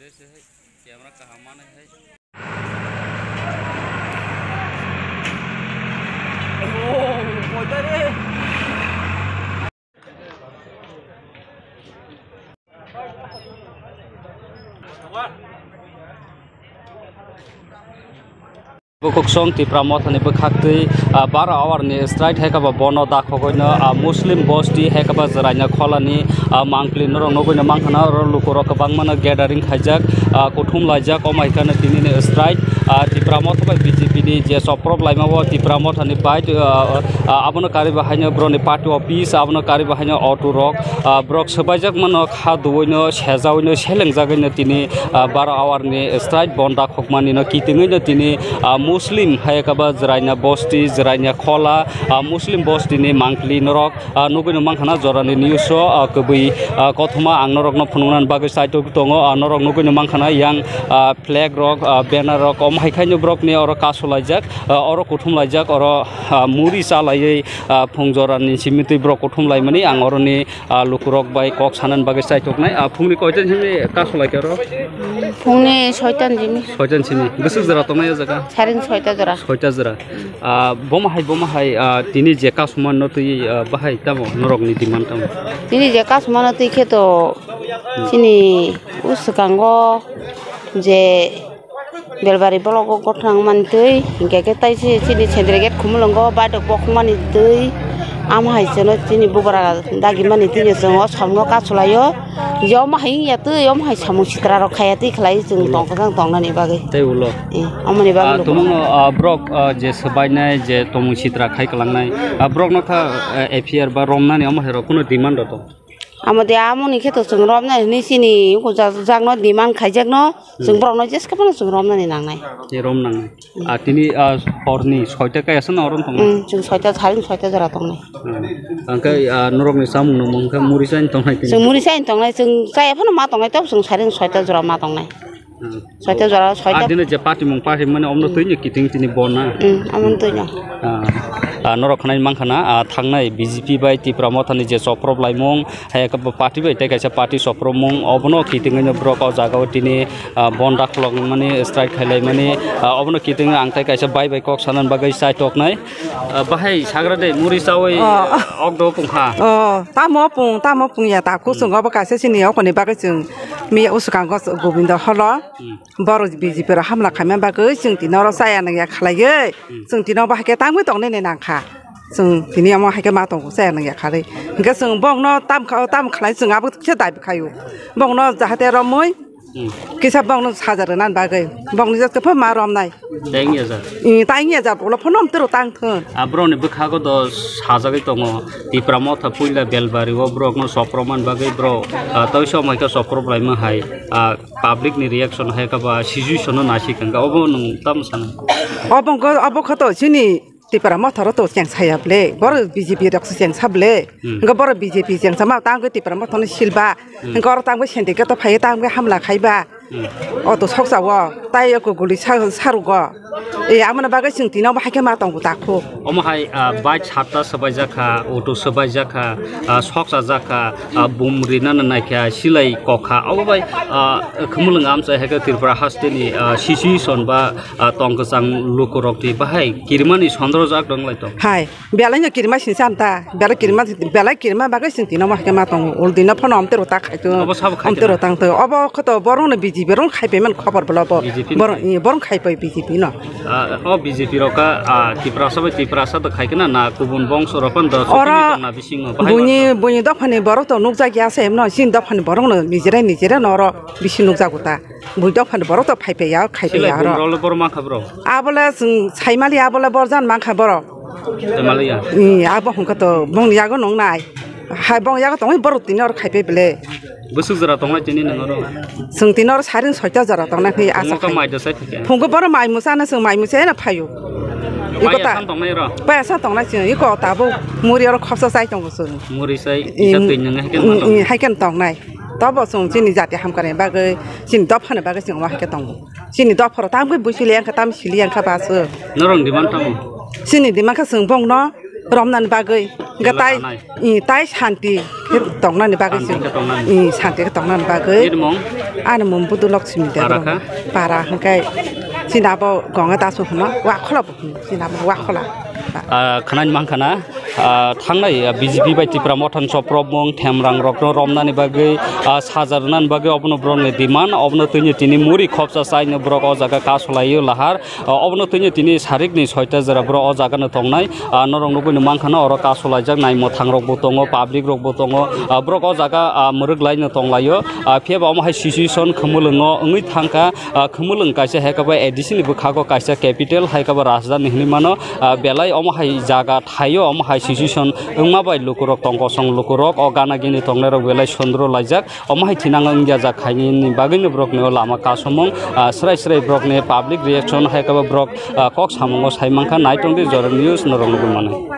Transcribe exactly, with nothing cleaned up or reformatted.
Camera kaham manwi hai. Bukhuk song Tipra Mothani bwkhaktwi, ah, baro hour ni strike hai khe bo bono dakhogwino, ah, Muslim bosti hai khe bo Jwraina Kholani, ah, mangpli norok nugwino mankha na oro lukurok kwbangmano gathering khaijak, ah, kuthum laijak, omo hai kheno tini ni strike, ah, Tipra Motha bai B J P ni je choprok laima o Tipra Mothani bai, ah, ah, abono karwi bo haino boroni party office, abono karwi bo haino auto rok, ah, borok swbaijak mano kha duoino sejawino selengjagwino tini, ah, baro hour ni strike bon dakhokmani no kitingwino tini, ah, Muslim hai khe bo Jwraina bosti, Jwraina Khola, ah, Muslim bosti ni mangpli norok, ah, nugwino mankha na jorani news o, ah, kwbwi, ah, kothoma ang norokno phunuknani bagwi chaitok tongo, ah, norok nugwino mankha na yang, ah, flag rok, ah, banner rok, omo hai khaino borokni oro kasulaijak, ah, oro kuthum laijak, oro, ah, muri chalaiwi, ah, phung jorani simi twi borok kuthum laimani ang oroni, ah, lukurok bai kok sanani bagwi chaitoknai. Ah, phungni koitan simi kasulaikha oro? Phungni soitan simi. Soitan simi. Bwswk jora tongnai o jaga? Saring soita jora. Soita jora. Ah, bomo hai, bomo hai, ah, tini je kasumano twi, ah, bahai tamo norokni demand tamo? Tini je kasumano twi khe to chini o swkango je Belbari block o gotthang mani twi, hinkhe khe tai se chini sendre gate khumulwngo badok bokmani twi, amo hai seno chini bubra dagimani twi chwng o samno kasulaio. Je omo hai wngya twi, omo hai samung sitra rok khaya twi khlai chwng tong kwchang tongnani bagwi. Tei ulo. Eh, omoni bagwi Ah, lukurok. Tumungno, ah, borok, ah, je swbainai, je tomung sitra khai kwlangnai, ah, borokno kha, ah, F I R ba romnani omo hai rok kuno demand rok tong? Amo de amoni khe to chwng romnai hwnwi chini uko jak-, jakno demand khaijakno chwng borokno jeske phano chwng romnani nangnai. Tei rom nangnai. Ah, tini, ah, horni soita kaya se no rom tongnai? Hmm, chwng soita, saring soita jora tongnai. Hmm. Hwnkhe, ah, norokni chamung nungmung khe muri chani tongnai tini? Chwng muri chani tongnai, chwng chaya phano ma tongnai, tei chwng saring soita jora ma tongnai. Hmm. Soita jora, soita. Ah, dino je patimung patimani omno twi ni kiting tini bona. Hmm, amon twi no. Ah, ah, norok khnai mankha na, ah, thangnai B J P bai Tipra Mothani je choprop laimung, hai khe bo party bai tei kaisa party chopromung, obono kitingwi no borok o jaga o tini, ah, bon dakhulok mani, strike khai lai mani, ah, obono kitingwi ang tei kaisa bai bai kok sanani bagwi chai toknai. Ah, bahai sagra de muri chawi, oh, ok do pungkha. Oh, tamo pung, tamo pung ya ta kusung obo kaisa sini okoni bagwi chwng mi usukang Gobindo holo. Hmm. Borok B J P rok hamla khaima bagwi chwng tini oro chaya nangya khlaiwi, hmm, chwng tini obo hai khe tangwi tongnai nangkha. Chwng tini omo hai khe ma tongo chaya nangya khlai. Hinkhe chwng bokno tam kha-, tam khlai chwng abo khe dabi khaio. Bokno jahate romwi, hmm, kisa bokno saja rwna bagwi. Bokni jat kwphang ma romnai. Tei wngya jak. Ih, tei wngya jak, ulo phano omtwi rw tang thung. Ah, borokni bwkhago do sajagwi tongo. Tipra Motha puila Belbari o borokno sopromani bagwi borok, ah, tei somoi khe soprop laima hai. Ah, public ni reaction hai khe ba situation no naisik hwnkhe obo nwng tamo sana? Obo wngkha, obo khe to chini Tipra Motha rok to cheng saya ble, borok B J P rok se cheng sa ble. Hmm. Hwnkhe borok B J P cheng sama tang khe Tipra Motha no silba. Hmm. Hwnkhe oro tang khe syndicate to phaiwi tang khe hamla khaiba. Hmm. Auto soksa o tai eko guli sa-, sarugo. E, amoni bagwi chwng tini omo hai khe ma tongo takhu. Omo hai, ah, bike satta swbaijak kha, auto swbaijak kha, ah, soksa jak kha, ah, bum rina no nai kha, silai kok kha. Obo bai, ah, khumulwng amchai hai khe Tripura haste ni, ah, situation ba, ah, tong kwchang lukurok twi bahai kirimani sondro jak dong lai tong. Hai. Belai no kirima sini sa ta, belai kirima, belai kirima bagwi chwng tini omo hai khe ma tongo. Ul dino phano omtwi rw ta khai tongo. Obo sabo khai omtwi rw tang tongo. Obo khe to borok no B J P rok khai paiman khobor bwla bo. B J P no borok khai? Ih, borok khai pai B J P no. Ah, o B J P rok kha, ah, Tiprasa bai Tiprasa to khai khe na, na kubun bongso rok phano do oro chini tong na bisingo bahai buini, buini dophani borok to nukjak ya se emno, chini dophani borok no nijera nijera no oro bisi nukjago ta. Bui dophani borok to phai phai ya, khai phai ya oro. Borok le borok ma kha bro? Abole chwng saimali abole borjan ma kha borok. Saimali ya? Ih, abo hwnkha to bongni yago nong nai. Hai bong yago tongwi borok tini oro khai phai bele. Bwswk jora tongnai tini nang oro? Chwng tini oro saring soita jora tongnai phai asa khai. Phungo to mai do sai phai khe? Phungo borok mai musa na chwng mai musa ena phaio. Pai asa tongnai oro? Pai asa tongnai chwng. Iko tabuk muri oro khopsa chai tongo chwng. Muri chai, ih, kisa twi nang hai khe ma tongnai? Ih, hai khe tongnai. Tobo chwng chini jati hamkrai bagwi, chini dophani bagwi chwng omo hai khe tongo. Chini dopharo tamo khe buisili yang kha, tamo sili yang kha ba chwng. Norok demand tamo? Chini demand kha chwng bongno Romnani bagwi, hwnkhe tai, sanai. I, tai santi khe tongnani bagwi. Santi se. Khe tongnani. I, santi khe tongnani bagwi. Nini mung? Ani mung Budu Lakshmi Debbarma. Para kha? Para hwnkhe chini abo Ganga Dasu hwno, Wakhola bo hwno, chini abo Wakhola. Ah, khwnani mankha na, ah, thangnai, ah, B J P bai Tipra Motha ni soprobmung, themrang rokno romnani bagwi, ah, saja rwnani bagwi obono borokni demand, obono twini tini muri khopsa chaino borok o jaga kasu laio lahar. Ah, obono twini tini sarikni soita jora borok o jaga no tongnai. Ah, norok nugwi no mankha na oro kasu laijak naimwthang rok bo tongo, public rok bo tongo. Ah, borok o jaga, ah, mwrwk lai no tonglaio. Ah, phiya ba omo hai situation khumulwngo wngwi thangkha. Ah, khumulwng kaisa hai khe bo A D C ni bwkhago kaisa capital hai khe bo rajdhani hinwi mano. Ah, belai omo hai jaga thaio, omo hai situation wngma bai lukurok tong kosong lukurok o gana gini tongnai rok belai sondro laijak. Omo hai thinang wngya jak khainani bagwino borokni o lama kasomung, ah, srai srai borokni public reaction hai khe bo borok, ah, kok samungo sai mankha. Naitongdi Jorani News norok nugwi mano.